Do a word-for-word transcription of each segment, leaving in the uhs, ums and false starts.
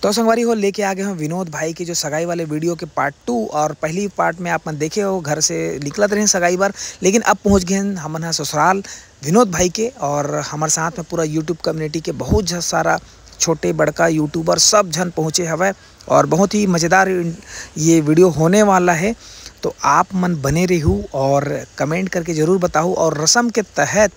तो संगवारी हो, लेके आ गए हो विनोद भाई के जो सगाई वाले वीडियो के पार्ट टू। और पहली पार्ट में आप मन देखे हो, घर से निकलत रहे सगाई बर, लेकिन अब पहुंच गए हैं हमन ह ससुराल विनोद भाई के। और हमारे साथ में पूरा यूट्यूब कम्युनिटी के बहुत झ-, सारा छोटे बड़का यूट्यूबर सब झन पहुँचे हवय और बहुत ही मज़ेदार ये वीडियो होने वाला है। तो आप मन बने रहू और कमेंट करके ज़रूर बताहू। और रसम के तहत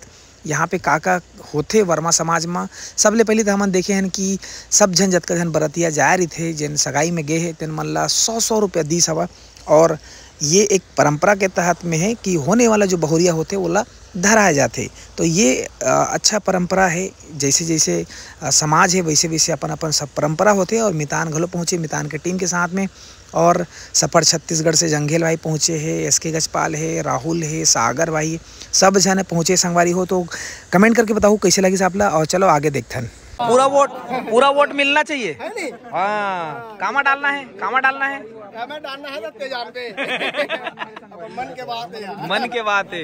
यहाँ पे का का होथे वर्मा समाज म। सबले पहले तो हमन देखे हन कि सब झन, जतका झन बरतिया जाए रहिथे, जेन सगाई में गे हे, तेन मन ला सौ सौ रुपया दीस हवय। और ये एक परंपरा के तहत में है कि होने वाला जो बहुरिया होथे, ओला धराए जाथे। तो ये अ, अच्छा परंपरा है। जैसे जैसे अ, समाज है, वैसे वैसे अपन अपन सब परंपरा होथे। और मितान घलो पहुँचे, मितान के टीम के साथ में। और सफर छत्तीसगढ़ से जंघेल भाई पहुँचे हे, एस के गजपाल हे, राहुल हे, सागर भाई, सब झन पहुँचे संगवारी हो। तो कमेंट करके बताहू कैसे लगिस आप ला। और चलो आगे देखथन। पूरा वोट, पूरा वोट मिलना चाहिए। है नहीं? हाँ, कामा डालना है, कामा डालना है। हमें डालना है तो तेजान पे। अब मन के बात है यार। मन के बात है,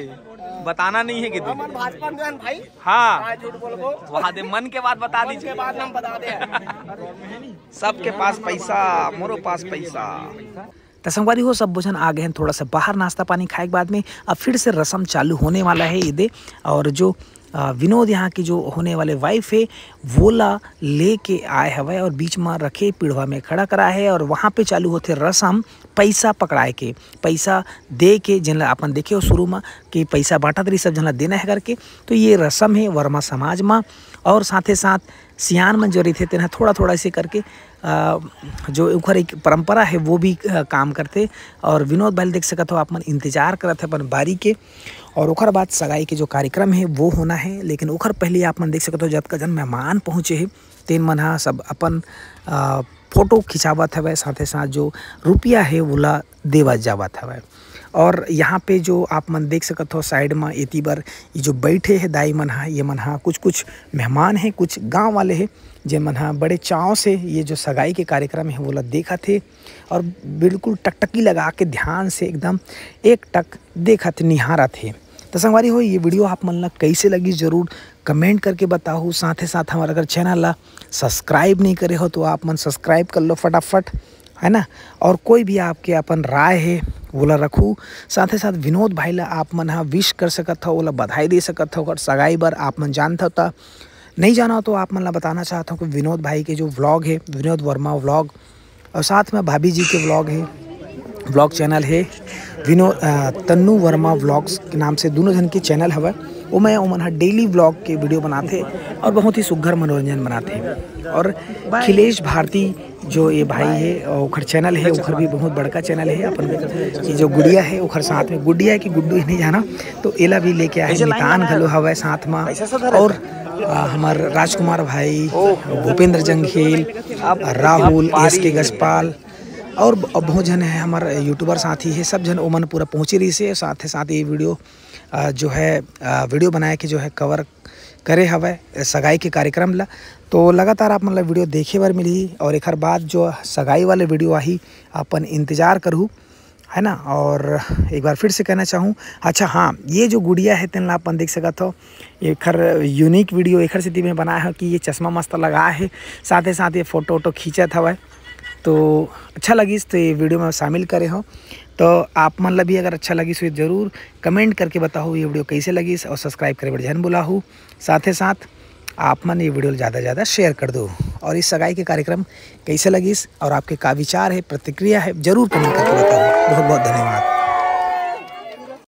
बताना नहीं है कितनी। हमन भाजपा में हैं भाई। हाँ। काय झूठ बोलबो? वहाँ दे, मन के बात बता मन दीजिए। के बात हम बता दे। सबके पास पैसा, मोरो पास पैसा। त संगवारी हो, सब झन आ गए हैं थोड़ा सा बाहर नाश्ता पानी खाए के बाद में। अब फिर से रसम चालू होने वाला है ये दे। और जो अ, विनोद यहाँ की जो होने वाले वाइफ है, वो ला लेके आए हवय और बीच में रखे पीढ़वा में खड़ा करा है। और वहाँ पे चालू होथे रसम पैसा पकड़ाए के, पैसा दे के, जेन ला अपन देखे हो शुरू में कि पैसा बांटत रही, सब झन ला देना है करके। तो ये रसम है वर्मा समाज में। और साथे साथ सियान मन जो रहिथे, तेन ह थोड़ा थोड़ा ऐसे करके अ, जो ओखर एक परंपरा है, वो भी अ, काम करथे। और विनोद भाई ल देख सकत हो, आप मन इंतजार करत हे अपन बारी के। और ओखर बाद सगाई के जो कार्यक्रम है, वो होना है, लेकिन ओखर पहले आप मन देख सकत हो, जतका जन मेहमान पहुँचे हे, तेन मन ह सब अपन अ, फोटो खिंचावत हवय, साथे साथ जो रुपया है, वोला देवत जावत हवय। और यहाँ पे जो आप मन देख सकत हो, साइड म एती बर ये जो बैठे हे दाई मन ह, ये मन ह कुछ कुछ मेहमान हे, कुछ गाँव वाले हे, जेन मन ह बड़े चाव से ये जो सगाई के कार्यक्रम हे, वोला देखत हे और बिल्कुल टकटकी लगा के ध्यान से एकदम एक टक देखत निहारत हे। तो संगवारी हो, ये वीडियो आप मन ला कैसे लगी, जरूर कमेंट करके बताहू। साथे साथ हमारा अगर चैनल ला सब्सक्राइब नहीं करे हो, तो आप मन सब्सक्राइब कर लो फटाफट, है ना। और कोई भी आपके अपन राय है, वोला रखू। साथे साथ विनोद भाई ला आप मन ह विश कर सकत हो, ओला बधाई दे सकत हो, अगर सगाई बर आप मन जानत हो त। नहीं जाना हो तो आप मन ला बताना चाहत हो कि विनोद भाई के जो व्लॉग है, विनोद वर्मा व्लॉग, और साथ में भाभी जी के व्लॉग है, व्लॉग चैनल है विनो-, अ, तन्नू वर्मा व्लॉग्स के नाम से दोनों जन के चैनल हवय। ओमे ओमन ह डेली व्लॉग के वीडियो बनाथे और बहुत ही सुघर मनोरंजन बनाथे। और खिलेश भारती जो ये भाई है, ओखर चैनल है, ओखर भी बहुत बड़का चैनल है। अपन ये जो गुड़िया है, ओखर साथ में, गुड़िया है कि गुड्डू है, नहीं जाना, तो एला भी लेके आए, मितान घलो हवय साथ में। और अ, हमर राजकुमार भाई, भूपेंद्र जंघेल, राहुल, एस के गजपाल और ब-, बहुत झन है हमर यूट्यूबर साथी है, सब झन ओमन पूरा पहुँचे रहिस हे। साथ ही साथ ये वीडियो, अ, जो है, अ, वीडियो बनाए के जो है कवर करे हवय सगाई के कार्यक्रम ला। तो लगातार आप मन ला वीडियो देखे बर मिलही और एखर बाद जो सगाई वाले वीडियो आही, अपन इंतजार करहू, है ना। और एक बार फिर से कहना चाहूँ, अच्छा हाँ, ये जो गुड़िया है, तेन ला अपन देख सकत हो, एखर यूनिक वीडियो एखर सेती में बनाए हो कि ये चश्मा मस्त लगा है, साथे साथ ये फोटो वोटो खींचत हवय, तो अच्छा लगिस, तो ये वीडियो में शामिल करे हो। तो आप मन ला भी अगर अच्छा लगिस हो, जरूर कमेंट करके बताहू ये वीडियो कैसे लगिस, और सब्सक्राइब करे बर झन भुलाहू। साथे साथ आप मन ये वीडियो ला ज़्यादा से ज़्यादा शेयर कर दो, और इस सगाई के कार्यक्रम कैसे लगिस और आपके का विचार है, प्रतिक्रिया है, जरूर कमेंट करके बताओ। बहुत बहुत धन्यवाद।